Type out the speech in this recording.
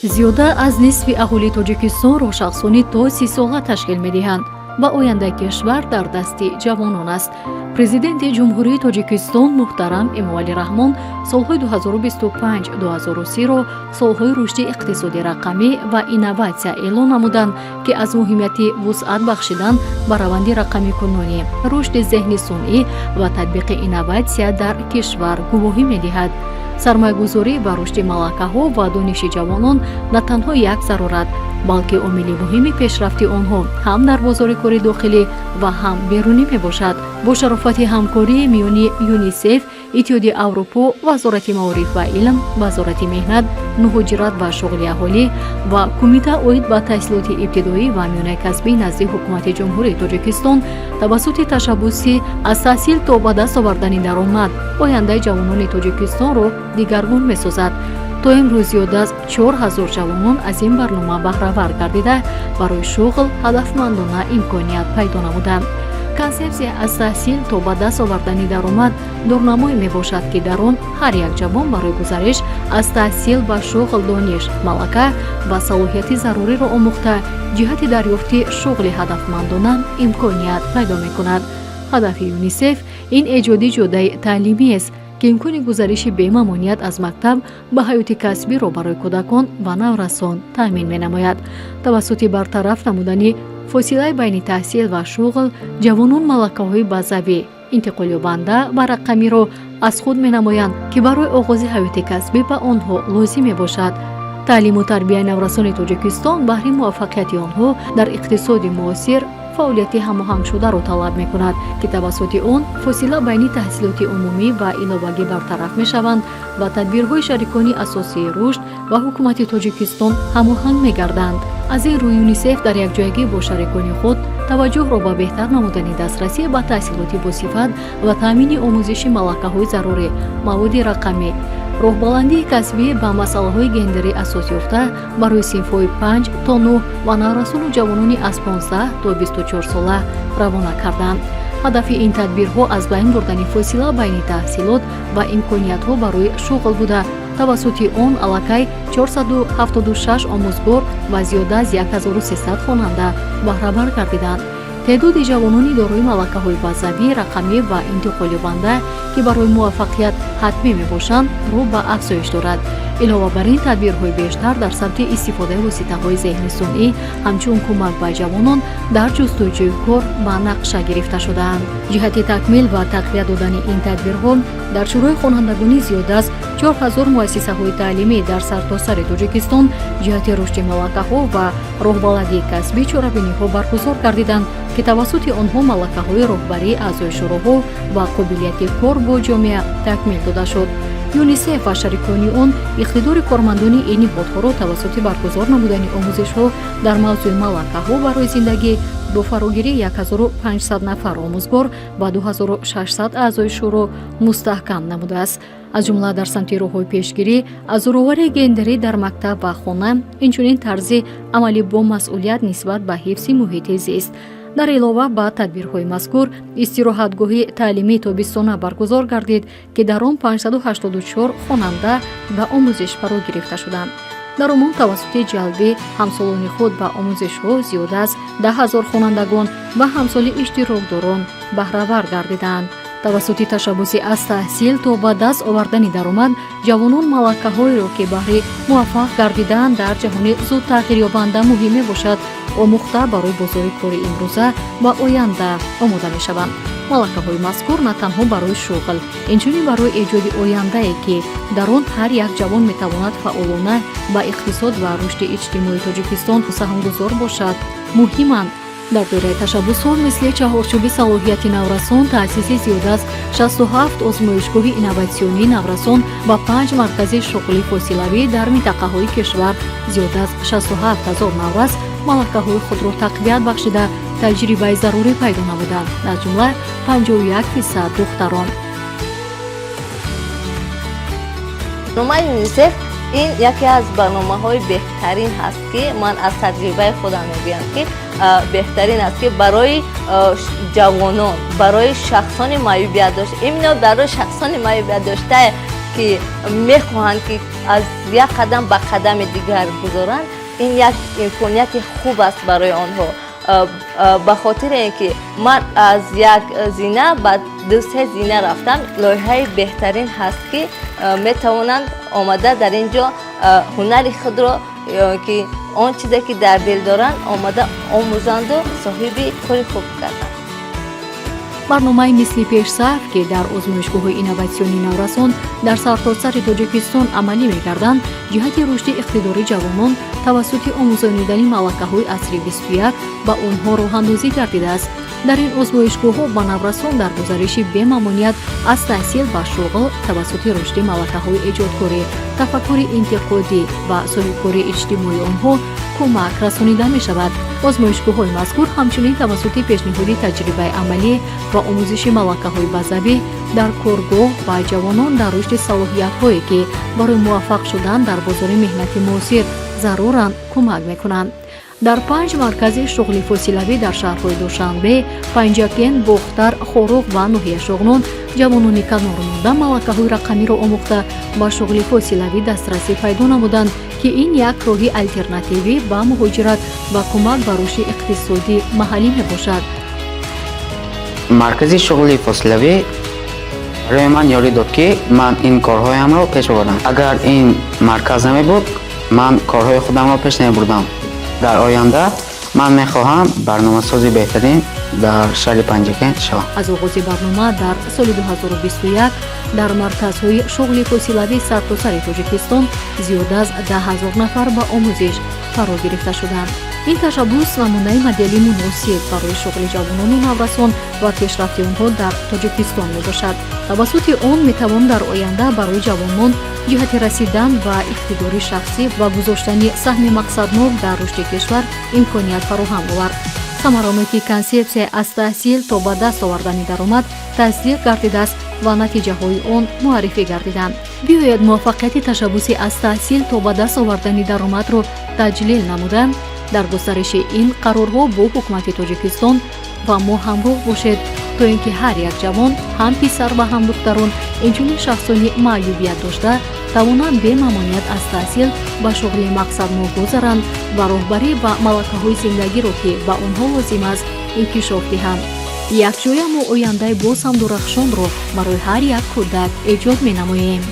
Зиёда аз нисфи аҳолии Тоҷикистонро шахсони то 30-сола ташкил медиҳанд ва ояндаи кишвар дар дасти ҷавонон аст. Президенти Ҷумҳурии Тоҷикистон муҳтарам Эмомалӣ Раҳмон солҳои 2025-2030-ро солҳои рушди иқтисоди рақамӣ ва инноватсия эълон намуданд, ки аз муҳимияти вусъат бахшидан ба раванди рақамикунонӣ, рушди зеҳни сунъӣ ва татбиқи инноватсия дар кишвар гувоҳӣ медиҳад. Сармоягузорӣ ба рушди малакаҳо ва дониши ҷавонон на танҳо як зарурат, балки омили муҳими пешрафти онҳо ҳам дар бозори кори дохилӣ ва ҳам берунӣ мебошад. Бо шарофати ҳамкории миёни ЮНИСЕФ, Иттиҳоди Аврупо, Вазорати маориф ва илм, Вазорати меҳнат, муҳоҷират ва шуғли аҳолӣ ва Кумита оид ба таҳсилоти ибтидоӣ ва миёнаи касбӣ назди Ҳукумати Ҷумҳурии Тоҷикистон, тавассути ташаббуси «Аз таҳсил то ба даст овардани даромад» ояндаи ҷавонони Тоҷикистонро дигаргун месозад. То имрӯз зиёда аз 4000 ҷавонон аз ин барнома баҳравар гардида, барои шуғл ҳадафмандона имконият пайдо намуданд. Консепсия «Аз таҳсил то ба даст овардани даромад» дурнамое мебошад, ки дар он ҳар як ҷавон барои гузариш аз таҳсил ба шуғл дониш, малака ва салоҳияти заруриро омӯхта, ҷиҳати дарёфти шуғли ҳадафмандона имконият пайдо мекунад. Ҳадафи ЮНИСЕФ ин эҷоди ҷодаи таълимиест, ки имкони гузариши бемамоният аз мактаб ба ҳаёти касбиро барои кӯдакон ва наврасон таъмин менамояд. Тавассути бартараф намудани фосилаи байни таҳсил ва шуғл, ҷавонон малакаҳои базавӣ, интиқолёбанда ва рақамиро аз худ менамоянд, ки барои оғози ҳаёти касбӣ ба онҳо лозим мебошад. Таълиму тарбияи наврасони Тоҷикистон баҳри муваффақияти онҳо дар иқтисоди муосир фаъолияти ҳамоҳангшударо талаб мекунад, ки тавассути он фосила байни таҳсилоти умумӣ ва иловагӣ бартараф мешаванд ва тадбирҳои шарикони асосии рушд ва Ҳукумати Тоҷикистон ҳамоҳанг мегарданд. Аз ин рӯ, ЮНИСЕФ дар якҷоягӣ бо шарикони худ таваҷҷӯҳро ба беҳтар намудани дастрасӣ ба таҳсилоти босифат ва таъмини омӯзиши малакаҳои зарурӣ, маводи рақамӣ, роҳбаландии касбӣ ба масъалаҳои гендерӣ асос ёфта барои синфҳои 5 то 9 ва наврасону ҷавонони аз 15 то 24 сола равона карданд. Ҳадафи ин тадбирҳо аз байн бурдани фосила байни таҳсилот ва имкониятҳо барои шуғл буда, тавассути он аллакай 476 омӯзгор ва зиёда аз 1300 хонанда баҳравар гардиданд. Теъдоди ҷавонони дорои малакаҳои базавӣ, рақамӣ ва интиқолёбанда, ки барои муваффақият ҳатмӣ мебошанд, рӯ ба афзоиш дорад. Илова бар ин, тадбирҳои бештар дар самти истифодаи воситаҳои зеҳни сунъӣ ҳамчун кӯмак ба ҷавонон дар ҷустуҷӯи кор ба нақша гирифта шудаанд. Ҷиҳати такмил ва тақвият додани ин тадбирҳо дар Шӯрои хонандагони зиёда аз 4000 муассисаҳои таълимӣ дар сартосари Тоҷикистон ҷиҳати рушди малакаҳо ва роҳбаладии касбӣ чорабиниҳо баргузор гардиданд, ки тавассути онҳо малакаҳои роҳбарии аъзои шӯроҳо ва қобилияти кор бо ҷомеа такмил дода шуд. ЮНИСЕФ ва шарикони он иқтидори кормандони ин ниҳодҳоро тавассути баргузор намудани омӯзишҳо дар мавзӯи малакаҳо барои зиндагӣ бо фарогирии 1500 нафар омӯзгор ва 2600 аъзои шӯро мустаҳкам намудааст. Аз ҷумла дар самти роҳҳои пешгирӣ аз зӯроварии гендерӣ дар мактаб ва хона, инчунин тарзи амалӣ бо масъулият нисбат ба ҳифзи муҳити зист. Дар илова ба тадбирҳои мазкур, истироҳатгоҳи таълимии тобистона баргузор гардид, ки дар он 584 хонанда ба омӯзиш фаро гирифта шуданд. Дар умум, тавассути ҷалби ҳамсолони худ ба омӯзишҳо зиёда аз 10 000 хонандагон ва ҳамсоли иштирокдорон баҳравар гардиданд. Тавассути ташаббуси «Аз таҳсил то ба даст овардани даромад» ҷавонон малакаҳоеро, ки баҳри муваффақ гардидан дар ҷаҳони зуд тағйирёбанда муҳим мебошад, омӯхта, барои бозори кори имрӯза ва оянда омода мешаванд. Малакаҳои мазкур на танҳо барои шуғл, инчунин барои эҷоди ояндае, ки дар он ҳар як ҷавон метавонад фаъолона ба иқтисод ва рушди иҷтимоии Тоҷикистон саҳмгузор бошад, муҳиманд. Дар доираи ташаббусҳо мисли чаҳорчӯби салоҳияти наврасон, таъсиси зиёда аз 67 озмоишгоҳи инноватсионии наврасон ва панҷ маркази шуғли фосилавӣ дар минтақаҳои кишвар зиёда аз 67 ҳазор наврас малакаҳои худро тақвият бахшида, таҷрибаи зарурӣ пайдо намуданд, аз ҷумла 51% духтарон. Барномаи ЮНИСЕФ ин яке аз барномаҳои беҳтарин ҳаст, ки ман аз таҷрибаи худам мегӯям, ки беҳтарин аст, ки барои ҷавонон, барои шахсони маъюбият дошта, именно барои шахсони маъюбият дошта. Ки мехоҳанд, ки аз як қадам ба қадами дигар гузоранд, ин як имконияти хуб аст барои онҳо, ба хотире ин ки ман аз як зина ба ду-се зина рафтам. Лоиҳаи беҳтарин ҳаст, ки метавонанд омада дар ин ҷо ҳунари худро, ки он чизе ки дар дил доранд, омада омӯзанду соҳиби кори хуб гарданд. Барномаи «Мисли пешсаф», ки дар озмоишгоҳҳои инноватсионии наврасон дар сартосари Тоҷикистон амалӣ мегарданд, ҷиҳати рушди иқтидори ҷавонон тавассути омӯзонидани малакаҳои асри 21 ба онҳо роҳандозӣ гардидааст. Дар ин озмоишгоҳҳо ба наврасон дар гузариши бемамоният аз таҳсил ба шуғл тавассути рушди малакаҳои эҷодкорӣ, тафаккури интиқодӣ ва соҳибкории иҷтимоии онҳо кӯмак расонида мешавад. Озмоишгоҳҳои мазкур ҳамчунин тавассути пешниҳоди таҷрибаи амалӣ ва омӯзиши малакаҳои базавӣ дар коргоҳ ба ҷавонон дар рушди салоҳиятҳое, ки барои муваффақ шудан дар бозори меҳнати муосир заруранд, кӯмак мекунанд. Дар панҷ маркази шуғли фосилавӣ дар шаҳрҳои Душанбе, Панҷакент, Бохтар, Хоруғ ва ноҳияи Шоғнон ҷавонони канормонда малакаҳои рақамиро омӯхта, ба шуғли фосилавӣ дастрасӣ пайдо намуданд, ки ин як роҳи алтернативӣ ба муҳоҷират ва кӯмак ба рушди иқтисодии маҳаллӣ мебошад. Маркази шуғли фосилавӣ барои ман ёрӣ дод, ки ман ин корҳоямро пеш бибарам. Агар ин марказ намебуд, ман корҳои худамро пеш намебурдам. Дар оянда ман мехоҳам барномасози беҳтарин дар шаҳри Панҷакент шавам. Аз оғози барнома дар соли 2021 дар марказҳои шуғли фосилавии сартосари Тоҷикистон зиёда аз 10 000 нафар ба омӯзиш фаро гирифта шуданд. Ин ташаббус намунаи модели муносиб барои шуғли ҷавонону наврасон ва пешрафти онҳо дар Тоҷикистон мебошад. Тавассути он метавон дар оянда барои ҷавонон ҷиҳати расидан ба иқтидори шахсӣ ва гузоштани саҳми мақсаднок дар рушди кишвар имконият фароҳам овард. Самараноки консепсия «Аз таҳсил то ба даст овардани даромад» тасдиқ гардидааст ва натиҷаҳои он муаррифӣ гардиданд. Биёед, муваффақияти ташаббуси «Аз таҳсил то ба даст овардани даромадро» таҷлил намуда, дар густариши ин қарорҳо бо ҳукумати Тоҷикистон ва мо ҳамроҳ бошед, то ин ки ҳар як ҷавон, ҳам писар ва ҳам духтарон, инчунин шахсони маъюбият дошта тавонанд бемамоният аз таҳсил ба шуғли мақсаднок гузаранд ва роҳбарӣ ва малакаҳои зиндагиро, ки ба онҳо лозим аст, инкишоф диҳанд. Якҷоя мо ояндаи боз ҳам дурахшонро барои ҳар як кӯдак эҷод менамоем.